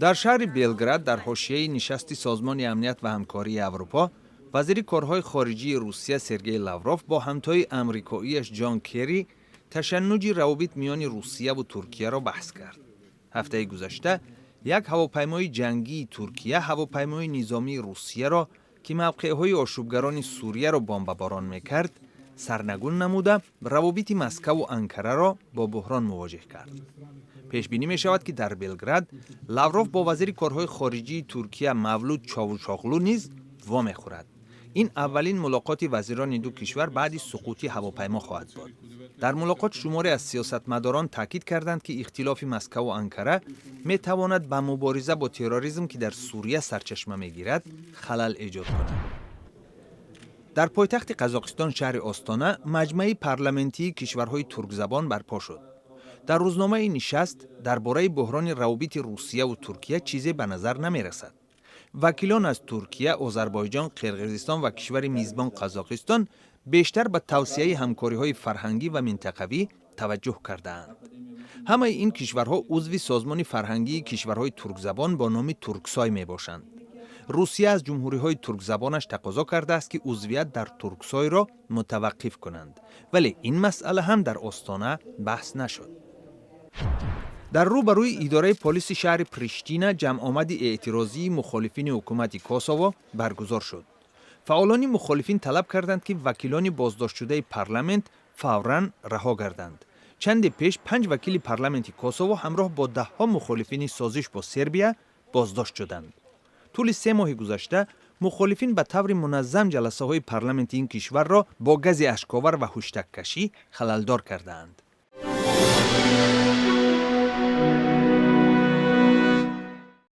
Дар шаҳри Белград, дар ҳошияи нишасти Созмони амният ва ҳамкории Аврупо, вазири корҳои хориҷии Русия Сергей Лавров бо ҳамтои амрикоияш Ҷон Керри ташаннуҷи равобит миёни Русияву Туркияро баҳс кард. Ҳафтаи гузашта як ҳавопаймои ҷангии Туркия ҳавопаймои низомии Русияро, ки мавқеъҳои ошӯбгарони Сурияро бомбаборон мекард, сарнагун намуда, равобити Москаву Анкараро бо буҳрон мувоҷеҳ кард. Пешбинӣ мешавад, ки дар Белград Лавров бо вазири корҳои хориҷии Туркия Мавлуд Човушоғлу низ вомехӯрад. Ин аввалин мулоқоти вазирони ду кишвар баъди суқути ҳавопаймо хоҳад буд. Дар мулоқот шуморе аз сиёсатмадорон таъкид карданд, ки ихтилофи Москаву Анкара метавонад ба мубориза бо терроризм, ки дар Сурия сарчашма мегирад, халал эҷод кунад. Дар пойтахти Қазоқистон, шаҳри Остона, маҷмаи парламентии кишварҳои туркзабон барпо шуд. Дар рӯзномаи нишаст дар бораи буҳрони равобити Русияву Туркия чизе ба назар намерасад. Вакилон аз Туркия, Озарбойҷон, Қирғизистон ва кишвари мизбон Қазоқистон бештар ба тавсеаи ҳамкориҳои фарҳангӣ ва минтақавӣ таваҷҷӯҳ кардаанд. Ҳамаи ин кишварҳо узви созмони фарҳангии кишварҳои туркзабон бо номи Турксой мебошанд. Русия аз ҷумҳуриҳои туркзабонаш тақозо кардааст, ки узвият дар Турксойро мутаваққиф кунанд, вале ин масъала ҳам дар Остона баҳс нашуд. Дар рӯ ба рӯи идораи полиси шаҳри Приштина ҷамъомади эътирозии мухолифини ҳукумати Косово баргузор шуд. Фаъолони мухолифин талаб карданд, ки вакилони боздоштшудаи парламент фавран раҳо гарданд. Чанде пеш панҷ вакили парламенти Косово ҳамроҳ бо даҳҳо мухолифини созиш бо Сербия боздошт шуданд. Тӯли 3 моҳи гузашта мухолифин ба таври муназзам ҷаласаҳои парламенти ин кишварро бо гази ашковар ва ҳуштаккашӣ халалдор кардаанд.